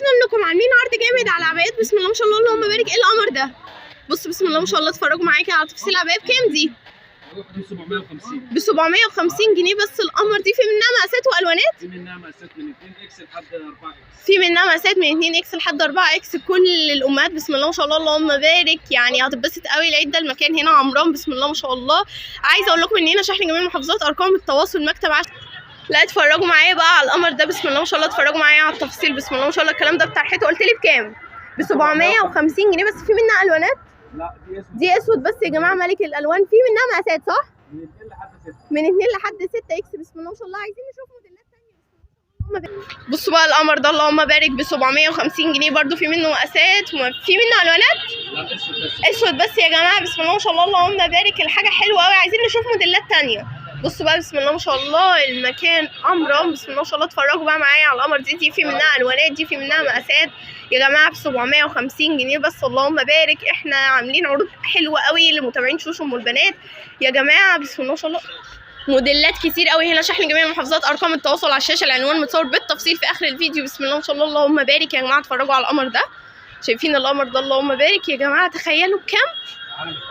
عرفنا انكم عاملين عرض جامد على العبايات، بسم الله ما شاء الله اللهم بارك. ايه القمر ده؟ بصوا بسم الله ما شاء الله، اتفرجوا معايا كده على تفاصيل العباية. بكام دي؟ 750. ب 750 جنيه بس. القمر دي في منها مقاسات والوانات؟ في منها مقاسات من 2 X لحد 4 X. في منها مقاسات من 2 X لحد 4 X. كل الامهات بسم الله ما شاء الله اللهم بارك، يعني هتتبسط قوي العيد ده. المكان هنا عمران بسم الله ما شاء الله. عايزه اقول لكم ان هنا شحن جميع المحافظات، ارقام التواصل مكتب لا اتفرجوا معايا بقى على القمر ده بسم الله ما شاء الله، اتفرجوا معايا على التفاصيل بسم الله ما شاء الله. الكلام ده بتاع قلت لي بكام؟ ب 750 جنيه بس. في منها الوانات؟ لا دي اسود. دي اسود بس يا جماعة، ملك الالوان. في منها مقاسات صح؟ من 2 لحد 6. من 2 لحد 6 X بسم الله ما شاء الله. عايزين نشوف موديلات ثانية. بصوا بقى القمر ده اللهم بارك ب 750 جنيه برده. في منه مقاسات وفي منه الوانات؟ لا اسود بس. اسود بس يا جماعة بسم الله ما شاء الله اللهم بارك. الحاجة حلوة قوي، عايزين نشوف موديلات ثانية. بصوا بقى بسم الله ما شاء الله، المكان عمران بسم الله ما شاء الله. اتفرجوا بقى معايا على القمر دي، دي في منها الوانات، دي في منها مقاسات يا جماعة ب 750 جنيه بس اللهم بارك. احنا عاملين عروض حلوة قوي لمتابعين شوشو ام البنات يا جماعة بسم الله ما شاء الله. موديلات كتير قوي هنا، شحن جميع المحافظات، ارقام التواصل على الشاشة، العنوان متصور بالتفصيل في اخر الفيديو بسم الله ما شاء الله اللهم بارك. يا جماعة اتفرجوا على القمر ده، شايفين القمر ده اللهم بارك يا جماعة. تخيلوا بكام؟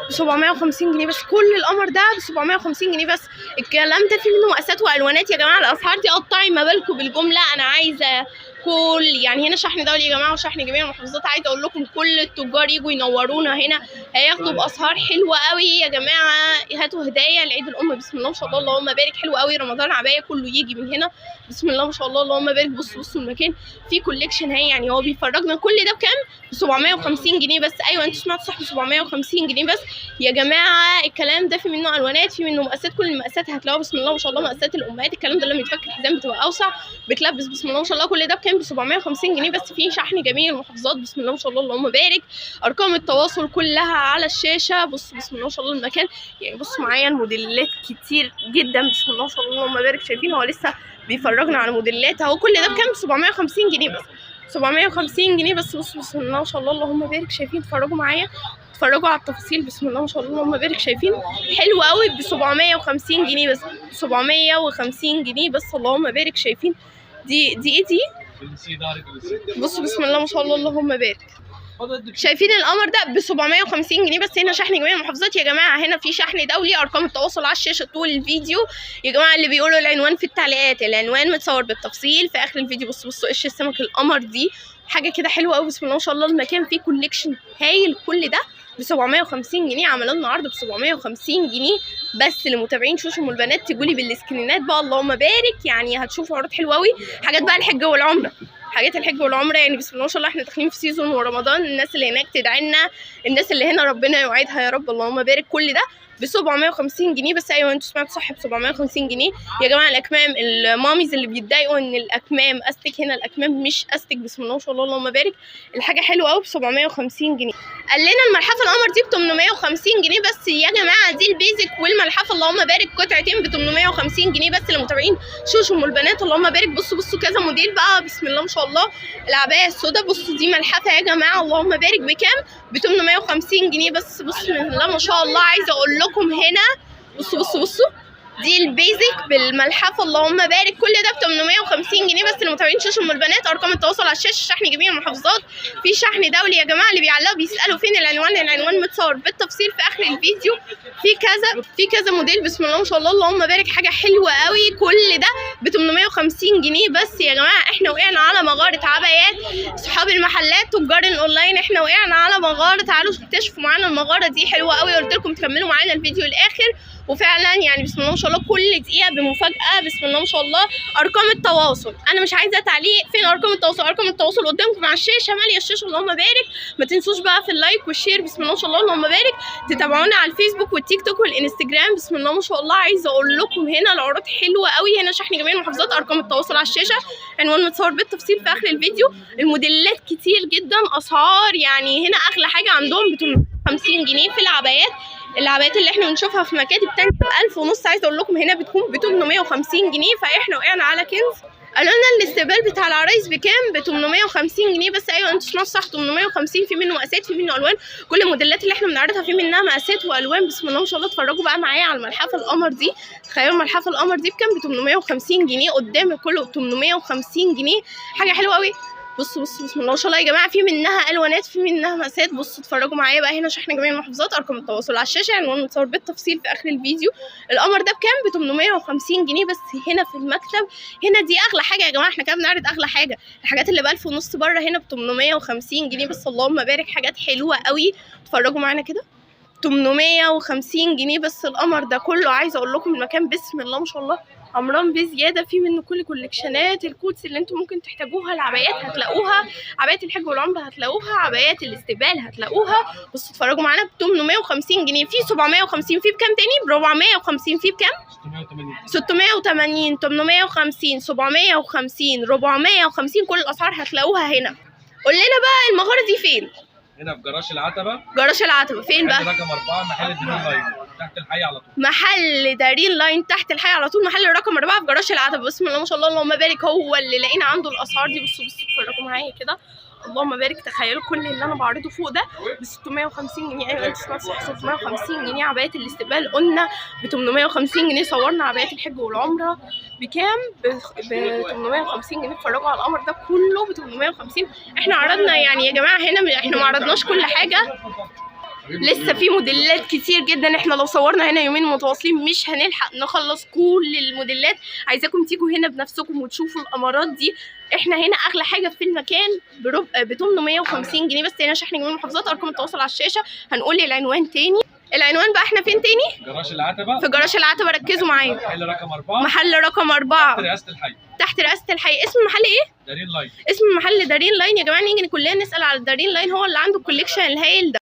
ب 750 جنيه بس. كل القمر ده ب 750 جنيه بس. الكلام ده فيه منه مقاسات والوانات يا جماعة. الاسعار دي قطعي ما بالكم بالجملة. انا عايزه كل يعني هنا شحن دولي يا جماعة وشحن جميع المحافظات. عايزه اقول لكم كل التجار يجوا ينورونا هنا، هياخدوا باسعار حلوة قوي يا جماعة. هاتوا هدايا لعيد الام بسم الله ما شاء الله اللهم بارك. حلو قوي رمضان عباية كله يجي من هنا بسم الله ما شاء الله اللهم بارك. بصوا بصوا المكان فيه collection هي، يعني هو بيفرجنا كل ده بكام؟ ب 750 جنيه بس. ايوه انتوا سمعتوا صح، ب 750 جنيه بس يا جماعة. الكلام ده في منه الوانات، في منه مقاسات، كل المقاسات هتلاقوها بسم الله ما شاء الله. مقاسات الامهات الكلام ده لما يتفك الحزام بتبقى اوسع، بتلبس بسم الله ما شاء الله. كل ده بكام؟ ب 750 جنيه بس. في شحن جميع المحافظات بسم الله ما شاء الله اللهم بارك. ارقام التواصل كلها على الشاشة. بصوا بسم الله ما شاء الله المكان، يعني بصوا معايا الموديلات كتير جدا بسم الله ما شاء الله اللهم بارك. شايفين هو لسه بيفرجنا على موديلات اهو. كل ده بكام؟ ب 750 جنيه بس، 750 جنيه بس. بصوا بسم الله ما شاء الله اللهم بارك. شايفين؟ اتفرجوا معايا، اتفرجوا على التفاصيل بسم الله ما شاء الله اللهم بارك. شايفين؟ حلو قوي ب 750 جنيه بس، 750 جنيه بس اللهم بارك. شايفين دي ايه دي؟ بصوا بسم الله ما شاء الله اللهم بارك. شايفين القمر ده ب 750 جنيه بس. هنا شحن جميع المحافظات يا جماعة، هنا في شحن دولي. ارقام التواصل على الشاشة طول الفيديو يا جماعة. اللي بيقولوا العنوان في التعليقات، العنوان متصور بالتفصيل في اخر الفيديو. بصوا بصوا قش السمك القمر دي، حاجة كده حلوة قوي بسم الله ما شاء الله. المكان فيه collection هايل. كل ده ب 750 جنيه، عملوا لنا عرض ب 750 جنيه بس لمتابعين شوشو ام البنات. تجولي بالسكرينات بقى اللهم بارك، يعني هتشوفوا عروض حلوة قوي. حاجات بقى الحج والعمرة، حاجات الحج والعمرة يعني بسم الله ما شاء الله. احنا داخلين في season ورمضان، الناس اللي هناك تدعي لنا، الناس اللي هنا ربنا يوعدها يا رب اللهم بارك. كل ده ب 750 جنيه بس. ايوه انتوا سمعتوا صح، ب 750 جنيه يا جماعة. الاكمام، ال mommies اللي بيتضايقوا ان الاكمام استك، هنا الاكمام مش استك بسم الله ما شاء الله اللهم بارك. الحاجة حلوة قوي ب 750 جنيه. قال لنا الملحفه القمر دي ب 850 جنيه بس يا جماعة. دي ال basic والملحفه اللهم بارك قطعتين ب 850 جنيه بس لمتابعين شوشو ام البنات اللهم بارك. بصوا بصوا كذا موديل بقى بسم الله ما شاء الله. العباية السوداء بصوا دي ملحفه يا جماعة اللهم بارك بكام؟ ب 850 جنيه بس. بسم الله ما شاء الله. عايزه اقول لكم هنا بصوا بصوا بصوا دي ال basic بالملحفه اللهم بارك. كل ده ب 850 جنيه بس لمتابعين شوشو ام البنات. ارقام التواصل على الشاشة، شحن جميع المحافظات، في شحن دولي يا جماعة. اللي بيعلقوا بيسالوا فين العنوان، العنوان متصور بالتفصيل في اخر الفيديو. في كذا موديل بسم الله ما شاء الله اللهم بارك. حاجة حلوة قوي. كل ده ب 850 جنيه بس يا جماعة. احنا وقعنا على مغارة عبايات، صحاب المحلات، تجار الاونلاين، احنا وقعنا على مغارة. تعالوا اكتشفوا معانا المغارة دي حلوة قوي. قلت لكم تكملوا معانا الفيديو الاخر. وفعلا يعني بسم الله ما شاء الله كل دقيقة بمفاجاه بسم الله ما شاء الله. ارقام التواصل انا مش عايزه تعليق، فين ارقام التواصل؟ ارقام التواصل قدامكم على الشاشة، ماليه الشاشة اللهم بارك. ما تنسوش بقى في ال like وال share بسم الله ما شاء الله اللهم بارك. تتابعونا على الفيسبوك والتيك توك والانستجرام بسم الله ما شاء الله. عايزه اقول لكم هنا العروض حلوة قوي. هنا شحن جميع المحافظات، ارقام التواصل على الشاشة، عنوان متصور بالتفصيل في اخر الفيديو. الموديلات كتير جدا، اسعار يعني هنا اغلى حاجة عندهم ب 850 جنيه في العبايات. العبايات اللي احنا بنشوفها في مكاتب تانية ب 1500، عايزه اقول لكم هنا بتكون ب 850 جنيه. فاحنا وقعنا على كنز. قالوا لنا الاستقبال بتاع العرايس بكام؟ ب 850 جنيه بس. ايوه انتوا سمعتوا صح، 850. في منه مقاسات، في منه الوان، كل الموديلات اللي احنا بنعرضها في منها مقاسات والوان بسم الله ما شاء الله. اتفرجوا بقى معايا على الملحفه القمر دي. تخيلوا الملحفه القمر دي بكام؟ ب 850 جنيه. قدام كله 850 جنيه، حاجة حلوة قوي. بصوا بصوا بسم الله ما شاء الله يا جماعة، في منها الوانات، في منها مقاسات. بصوا اتفرجوا معايا بقى هنا، شحن جميع المحافظات، ارقام التواصل على الشاشة، عنوان متصور بالتفصيل في اخر الفيديو. القمر ده بكام؟ ب 850 جنيه بس هنا في المكتب. هنا دي اغلى حاجة يا جماعة، احنا كده بنعرض اغلى حاجة، الحاجات اللي ب 1500 بره هنا ب 850 جنيه بس. اللهم بارك، حاجات حلوة قوي. اتفرجوا معانا كده، 850 جنيه بس القمر ده كله. عايزه اقول لكم المكان بسم الله ما شاء الله عمران بزيادة، في منه كل collection ات ال coats اللي انتم ممكن تحتاجوها. العبايات هتلاقوها، عبايات الحج والعمرة هتلاقوها، عبايات الاستقبال هتلاقوها. بصوا اتفرجوا معانا ب 850 جنيه، في 750، في بكام تاني؟ ب 450، في بكام؟ 680. 680، 850، 750، 450، كل الاسعار هتلاقوها هنا. قول لنا بقى المغارة دي فين؟ هنا في جراج العتبة. جراج العتبة فين بقى؟ محل رقم 4، محل درين لاين تحت الحي على طول. محل دارين لاين تحت الحي على طول، محل رقم 4 في جراج العتبة. بسم الله ما شاء الله اللهم بارك، هو اللي لقينا عنده الأسعار دي. بصوا بصوا اتفرجوا معايا كده، اللهم بارك. تخيلوا كل اللي انا بعرضه فوق ده ب 650 جنيه. ايوه انتوا سمعتوا صح، 650 جنيه. عباية الاستقبال قلنا ب 850 جنيه. صورنا عبايات الحج والعمرة بكام؟ ب 850 جنيه. اتفرجوا على القمر ده كله ب 850. احنا عرضنا يعني يا جماعة هنا، احنا ما عرضناش كل حاجة، لسه في موديلات كتير جدا. احنا لو صورنا هنا يومين متواصلين مش هنلحق نخلص كل الموديلات. عايزاكم تيجوا هنا بنفسكم وتشوفوا القمرات دي. احنا هنا اغلى حاجة في المكان ب 850 جنيه بس. هنا شحن جميع المحافظات، ارقام التواصل على الشاشة. هنقول العنوان تاني. العنوان بقى احنا فين تاني؟ جراج العتبة، في جراج العتبة. ركزوا معايا، محل رقم 4، محل رقم 4 تحت رئاسة الحي. تحت رئاسة الحي. اسم المحل ايه؟ دارين لاين. اسم محل دارين لاين يا جماعة. نيجي كلنا نسال على دارين لاين، هو اللي عنده ال collection الهايل ده.